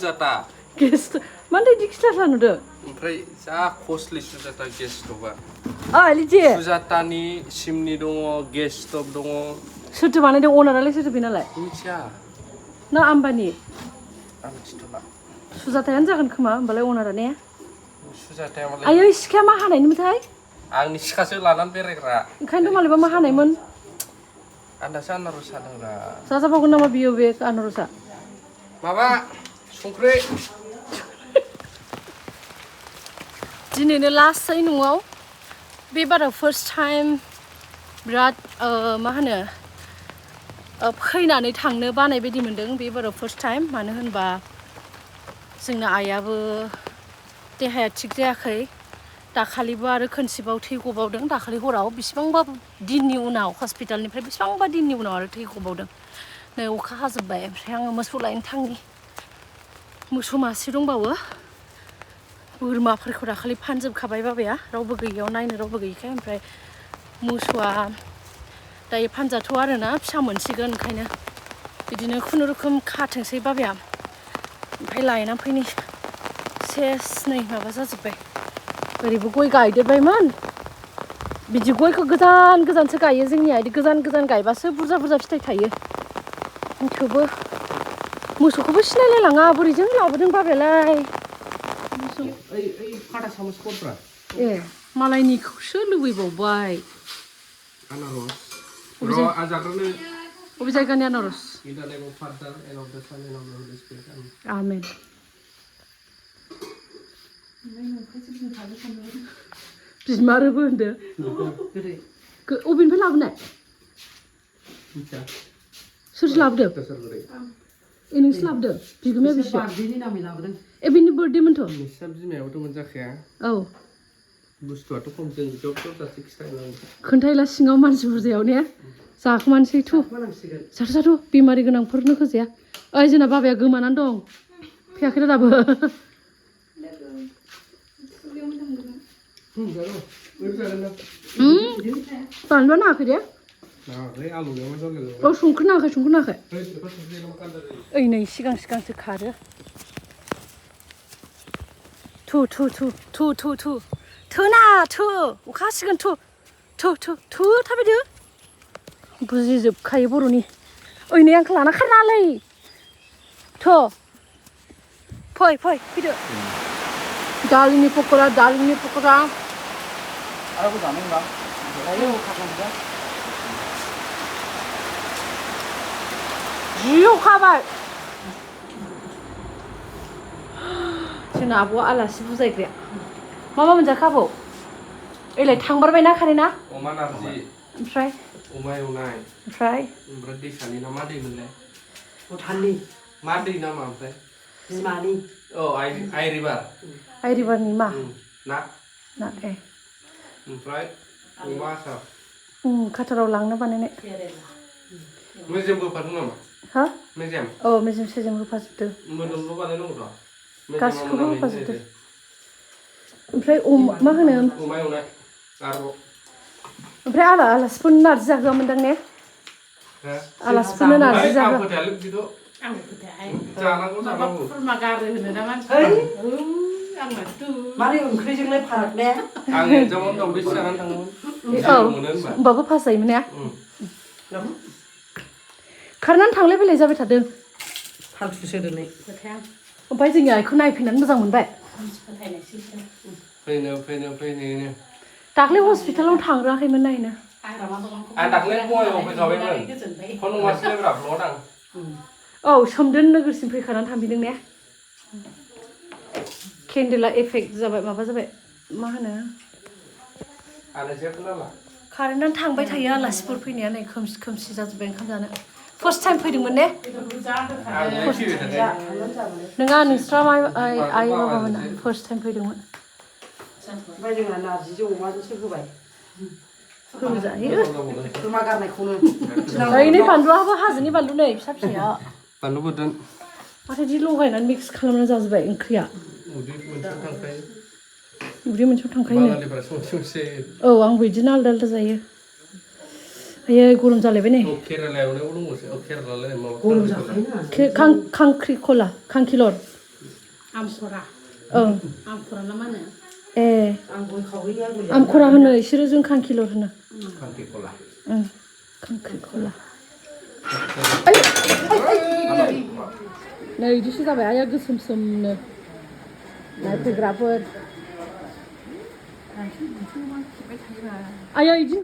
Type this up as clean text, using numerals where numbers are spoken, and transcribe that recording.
Sujata. Guest. Mana di kita sana tu? Ompray za costly Sujata gas stove. Ah, lije. Sujata ni chimney dongo, gas stove dongo. Sudah mana dia owner lagi sudah bina lagi. Micha. Na ambani. Amchitola. Sujata yang jangan kema, balai owner ni. Sujata malah. Ayo iskia mahana ini mutai. Ang niskase lanan berekra. Kan tu malah mahana imun. Anda sana rusa dengra. Sasa pun nama bio be anu rusa. Mama, sungkre. Jini ni last saya nungau. Be baru first time berat mahana. Fैनानै थांनो बानाय बायदि मोनदों बे बाराव first time मानो होनबा जोंना आइयाबो देहाया थिग जायाखै दाखालिबो आरो खोनसेबाव थै गबावदों दाखालि हराव बेसेबांबा दिननि उनाव हस्पिटालनिफ्राय बेसेबांबा दिननि उनाव आरो थै गबावदों नै अखा हाजोबबाय ओमफ्राय आङो मोसौ लायनो थांनि मोसौ मासे दंबावो बोरमाफोरखौ दाखालि फानजोबखाबाय बाबाया रावबो गैयियाव नायनो रावबो गैयिखाय ओमफ्राय मोसौआ दायो फानजाथ'आ आरोना फिसा मोनसिगोन ओंखायनो बिदिनो खुनुरुखुम खाथोंसै बाबाया ओमफ्राय लायनानै फैनि सेस नै माबा जाजोब्बाय ओरैबो गय गायदेरबायमोन बिदि गयखौ गोजान गोजानसो गायो जोंनिया बिदि गोजान गोजान गायबासो बुरजा बुरजा फिथाइ थायो थेवबो मोसौखौबो सिनायलायलाङा बोरैजों लाबोदों बाबायालाय ए मालायनिखौसो लुबैबावबाय Anaros. Obi जायगानि आनारस In the name of Father and of the Son and of the Holy Spirit. Amen. बिमारोबो होनदो अबेनिफ्राय लाबोनाय सोरसो लाबोदों ए नोंसो लाबोदों बिगोमाया बेसे ए बेनि बार्थडेमोनथ' नोंसिना बिमायाबोथ' मोनजाखाया औ बुस्थुआथ' खम जों जब जब जासे खिथायनांगौ खोन्थायला सिङाव मानसि बुरजायाव ने जाखोमानोसै थु जाथ' बेमारि गोनांफोरनो होजाया ओइ जोंना बाबाया गोमानानै दं फैयाखैना दाबो बानलुआ नाङाखै दे औ संख्रि नाङाखै ओइ नै सिगां सिगांसो खारो थु थोना थो अखा हासिगोन थु थाबायदो बुजिजोबखायो बर'नि ओइ नै आंखौ लाना खारनालै फैदो दालिनि पक'रा जि अखा हाबाय जोंना आब'आ आलासि बुजायग्राया मा मोनजाखो आबौ ओइलाय थांबारबायना खारेना अमा नारजि ओमफ्राय अमा एवनाय ओमफ्राय दैसानि ना मा दै मोनलाय भुटाननि मा दै नामा ओमफ्राय बिमानि औ आइ रिभारनि मा ना ए ओमफ्राय अमा आसार खाटाराव लांनो बानायनाय मेजेमबो होफादों नामा हा मेजेम औ मेजेम सेजेम होफाजोबदो मोदोमल' बानायनांगौथ' गासिखौबो होफाजोबदो ओमफ्राय मा होनो अमा एवनाय आरो ओमफ्राय आलासिफोरनो नारजि जाहोआमोनदां ने आलासिफोरनो नारजि जाहोआ आं जानांगौ खुरमा गारो होनो ना मानसिफोरा मारै ओंख्रिजोंलाय फाराग ने आं एगजामाव दावदैसो जानानै थाङोमोन औ होमबाबो पास जायोमोन ने खारनानै थांलाय फैलाय जाबाय थादों फालथुसो दिनै ओमफ्राय जोंनि आइखौ नायफैनानै मोजां मोनबाय फैनो दाख्लै हस्पिटालाव थांग्राखैमोन नायनो आं दाख्लै बङाइगाव फैखाबायमोन फन नङासैलाय ब्रा ब्ल'आव आं औ सोमदोन नोगोरसिम फैखानानै थांफिनदों ने केन्डेला एफेक्ट जाबाय माबा जाबाय मा होनो कारेन्टआनो थांबाय थायो आलासिफोर फैनाया नै खोमसि जाजोब्बाय ओंखाम जानो फार्स्ट टाइम फैदोंमोन ने नोङा नोंस्रा आइ बाबामोना फार्स्ट टाइम फैदोंमोन ओमफ्राय जोंना नारजिजों अमाजोंसो होबाय होजायो खुरमा गारनायखौनो नै बानलुआबो हाजोनि बानलु नै फिसा फिसाया बानलु बोरदोन माथो बिदि लगायनानै मिक्स खालामनानै जाजोब्बाय ओंख्रिया उदै मोनसेयाव थांखायो औ आंबो बिदिनो आलदा आलदा जायो आयै गरम जालायबाय नै गरम जाखायोना खांख्रिखला खांखिलर आमखरा ओं आमखरा ना मा होनो ए आंबो खावैनो आंबो आमखरा होनो इसोरो जों खांखिलर होनो खांख्रिखला ओं खांख्रिखला नै इदिसो जाबाय आया गोसोम सोमनो नायफैग्राफोर आया इदि